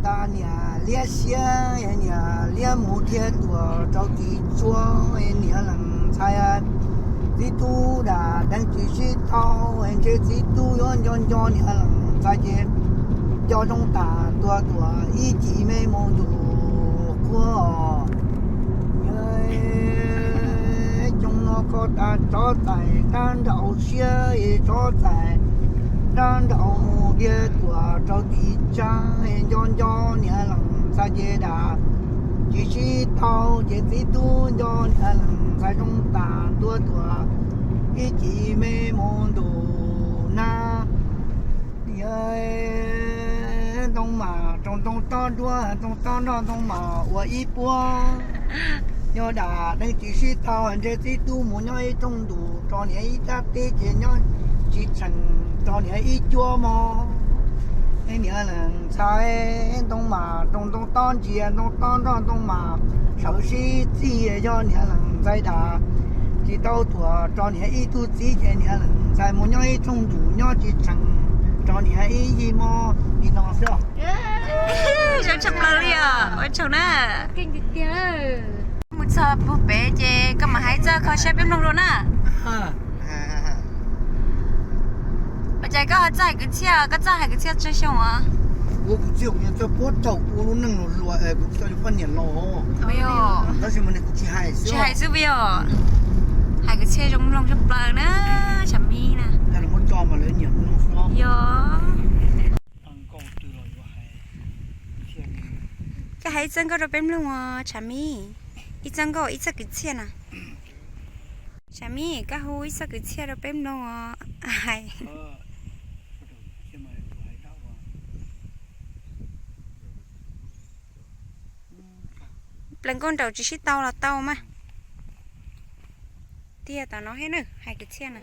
Tas niam liab siab, niam liab mus dhia tuam rau tim tsuas, niam lees ntxhais txiv tub dam deev tsis sib tau, ntshe txiv tub yuav nco nco niam lees ntxhais ces nco zoo tas tuag tuam ib cim me mus ntus quaj. Xyoo no koj tas tsov txais dab nraus siab, tsov txais dab nraus mus dhia tuam rau tim tsav, nco nco niam lees ntxhais ces dam tsis sib tau, ces txiv tub nco niam lees ntxhais zoo tas tuag tuam ib cim me mus ntus nab. Yog ntoo mas raug ntoo tob duab, ntoo tob nroj ntoo mas ua ib puab. Yog dam deev tsis sib tau, ntshe txiv tub mus nyob ib rooj ntus rau niam ib rab teb ces nyob tsis tseem rau niam ib cuab mog. Niam lees ntxhais ntoo mas raug ntoo tob ntsia, ntoo tob nroj ntoo mas sawv sib txig, yog niam lees ntxhais dam tsis tau tuam rau niam ib tug txiv ces niam lees ntxhais mus nyob ib rooj ntus nyob tsis tseem rau niam ib yig mog. Li no xwb. Zoo tshaj plaws li os, ua tsaug na. Mus txog puag pem ces koj mam hais txoj kho siab peb mloog dua na. Ua cas koj ho txawj hais kwv txhiaj, koj txawj hais kwv txhiaj tsawg xyoo os? Ua kwv txhiaj kuv yeej txawj puag thaum ua lub neej hluas hluas es kuv tsis tau yuav poj niam los. Tab sis mas kuv tsis hais xwb, tsis hais xwb puas yog? Hais kwv txhiaj zoo mloog tshaj plaws na, Tshav Mib na. Yog. Koj hais ib txoj nkauj rau peb mloog os Tshav Mib. Ib txoj nkauj ib txoj kwv txhiaj na. Tshav Mib, koj hu ib txoj kwv txhiaj rau peb mloog os. Hais plees nkauj nraum tsis sib tau los tau mas. Tiag tom no thiab na, hais kwv txhiaj na.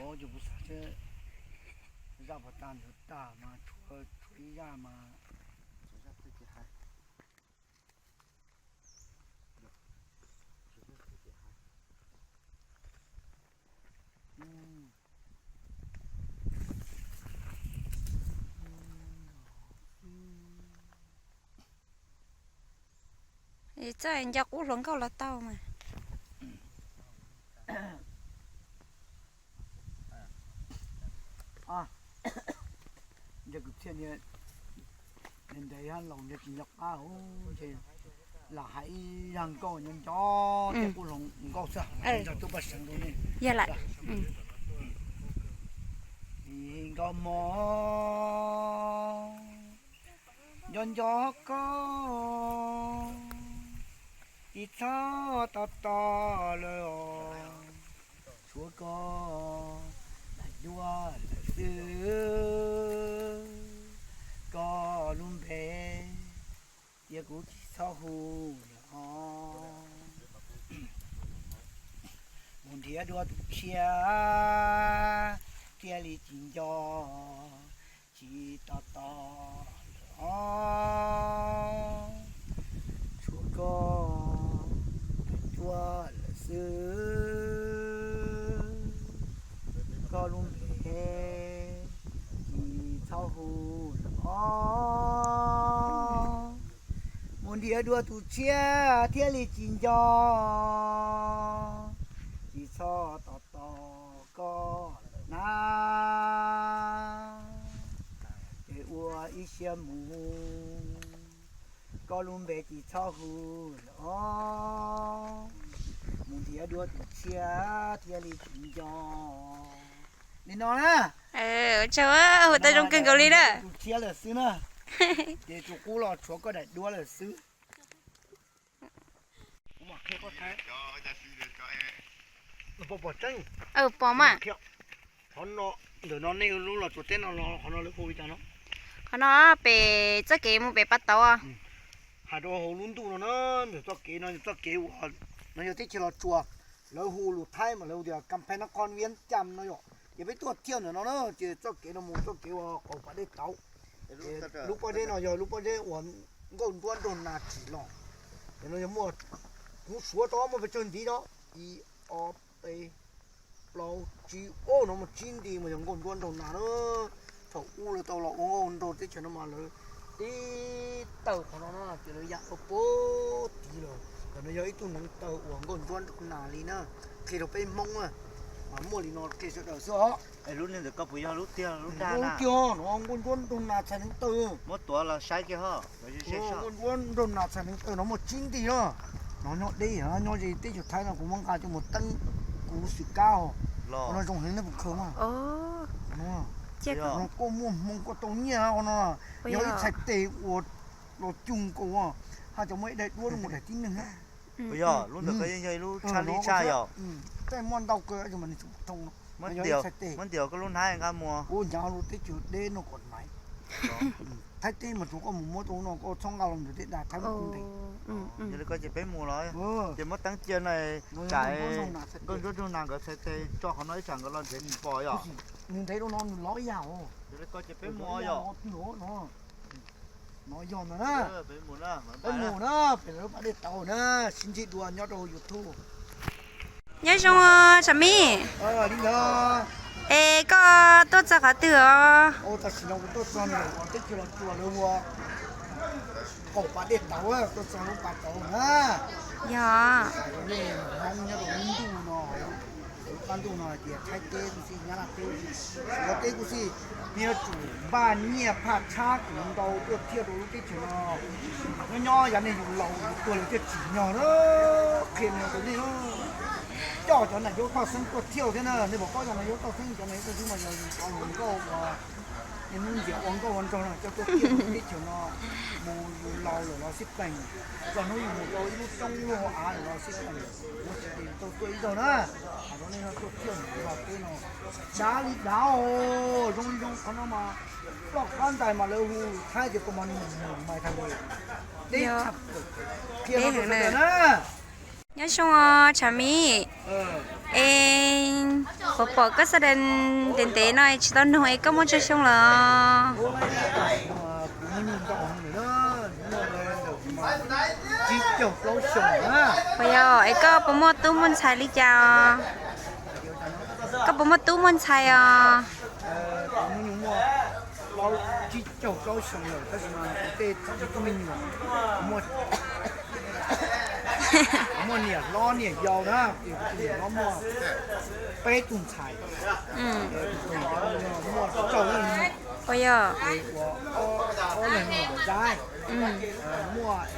Txawj nco qub hluas nkauj los tau mas. Nco kwv txhiaj, ntev ntev laus nco tsis nco qab, lam hais ib zaj nkauj nco nco thiab kuj hluas nkauj xwb, nco tub paj seev rau nej. Yog lawm. Nkauj hmoob, nco nco koj, tsis txhob tos tos lawm os, tshuav koj daim duab lawm xwb. Koj lub npe cia kuv tsis txhob hu lawm os. Mus nrhiav dua tus tshiab thiaj li tsis nco, tsis tos tos lawm os, tshuav koj daim duab lawm xwb. Koj lub npe tsis txhob hu lawm os. Mus nrhiav dua tus tshiab thiaj li tsis nco, tsis txhob tos tos koj lawm na. Ces ua ib siab mus, koj lub npe tsis txhob hu lawm os. Mus nrhiav dua tus tshiab thiaj li tsis nco. Li no na. Hu tau zoo kawg nkaus li na. Tus tshiab lawm xwb na. Ces tus qub los tshuav koj daim duab lawm xwb. Pom mas. Qhov no, ntawm no nej lub los tsuas teb no, qhov no lawv hu li cas no? Qhov no pem txoj kev mus pem Pas Tauv. Hais rau hauv lub ntuj no na, ntawm txoj kev no, txoj kev uas no yog teb chaws Los Tsuas, lawv hu lus Thaib mas lawv hu tias กำแพงนครเวียงจันทน์ no yom. Ces peb tuaj thiaj ntawm no na, ces txoj kev no mus txoj kev uas qaum pas dej tauv. Lub pob zeb no yog lub pob zeb uas nkauj nruab nraug nas tsim los. Ces no yog muaj, kuv suav tau muaj pes tsawg ntiv no, ib, ob, peb, plaub, tsib, o no muaj tsib nti mas yog nkauj nruab nraug nas na. Thaum ub lawv tau los ua nkauj nraug teb chaws no mas lawv Tib tawm qhov no no ces lawv ya ua puag tid lawm. Qhov no yog ib tug neev taw uas nkauj ntsuab nraug nas li na, qhia rau peb Hmoob na, mas muaj li no qhia sawv daws xwb os. Lub niag ntawm koj puas yog lub tiag lub dag na? Tiag no, nkauj ntsuab nraug nas txhais neev taw. Muab tuav los saib kiag ho. Nkauj ntsuab nraug nas txhais neev taw no muaj tsib nti no. No nyob deb, nyob ze teb chaws Thaib no kuv muab nqa coj mus teeb kuv xwm kab os. No zoo heev nej puas khaws mas. Kuj muaj hmoo kuj tau nyiaj no. Yog ib txhais tes uas los cuag nkaus haj tseem muaj ib daim duab zoo nkaus daim tib neeg na. Puas yog lub ntawm koj yeej yog ib lub tshaj lij tshaj yom? Tej muaj ntau kawg mas nws tseem thoo no. Muab ntiav koj lub hnab nqa mus. Ua ncav lub teb chaws deb no kom naiv. Thaib teb mas tsuas koj mus muab tau no koj txhob nqa los ntawm tej dag Thaib muab kuv ntes. Yog li koj ces peb mus los. Ces muab teeb cia no, tsam nkauj ntsuab nraug nas nkawd txhais tes tso qhov no ib tsam nkawd los nrhiav tsis pom yom. Nws ntev rau no nws lov ib yam os. Yog li koj ces peb mus yom. No yog ntag na. Peb mus na, peb lawv pab dej tauv na, sib ntsib dua nyob rau YouTube. Nyob zoo Tshav Mib. Es koj tuaj txog qhov twg os? Tam sim no kuv tuaj txog ntawm teb chaws Los Tsuas lawv ua qaum pas dej tauv, tuaj txog lub pas tauv na. Yog. Nej Hmoob nyob rau lub ntuj no, lub qab ntuj no hais tias Thaib teb kuj xij, Nyab Laj teb kuj xij, Suav teb kuj xij, nej yuav tsum npaj nyiaj phaj tshab kuv ntau tuaj thiaj rau lub teb chaws no. Nyob nyob yav nej yus laus yus tuag lawm thiaj tsim nyog na. Qhia no rau nej na. Coj cov nam yuav toj xeeb tuaj thiaj thiab na, nej puas paub cov nam yuav toj xeeb, cov nam yuav toj xeeb mas yog yus cov hluas nkauj uas niaj hnub nyiam ua nkauj ua nraug no coj tuaj thiaj rau lub teb chaws no. Mus yus laus lawm los xij peem, txog hnub yus mus rau ib lub roob lub hauv av lawm los xij peem, muaj tsis tes tau tuaj ib zaug na. Hais rau nej no tuaj thiaj mus nrog peb no dav li dav os. Zoo li zoo qhov no mas ploj qab ntais mas lawv hu Thaib tias koj mas nws mus mais thas li deb tshaj plaws. Qhia no rau sawv daws na. Nyob zoo Tshav Mib. Es puas pom koj xab dees ntev ntev no tsis tau nug es koj muaj tsawg xyoo lawm? Puas yog, es koj puas muaj tub muaj ntxhais li cas os? Koj puas muaj tub muaj ntxhais os? Kuv hnub nyoog muaj plaub, tsib caug plaub xyoo lawm, tab sis mas kuv tej tub me nyuam, kuv muaj niam hlob niam yau na, ces kuv tus niam hlob muaj peb tug ntxhais, kuv tus niam yau muaj rau leej, ces ua ob leeg me nyuam dab, muaj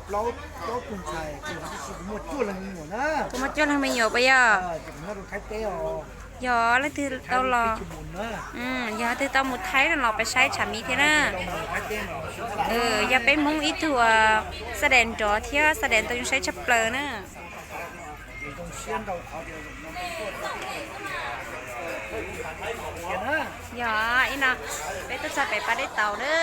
plaub, plaub tug ntxhais, ces kuv muaj cuaj leeg me nyuam na. Kuv muaj cuaj leeg me nyuam puas yog? Ces kuv nyob rau Thaib teb os. Yog leej twg tau los, yog leej twg tau mus Thaib no los pab saib Tshav Mib thiab na. Yog peb Hmoob ib tug xab dees nrov thiab xab dees tau zoo saib tshaj plaws na. Yog ib no peb tuaj txog pem pas dej tauv na.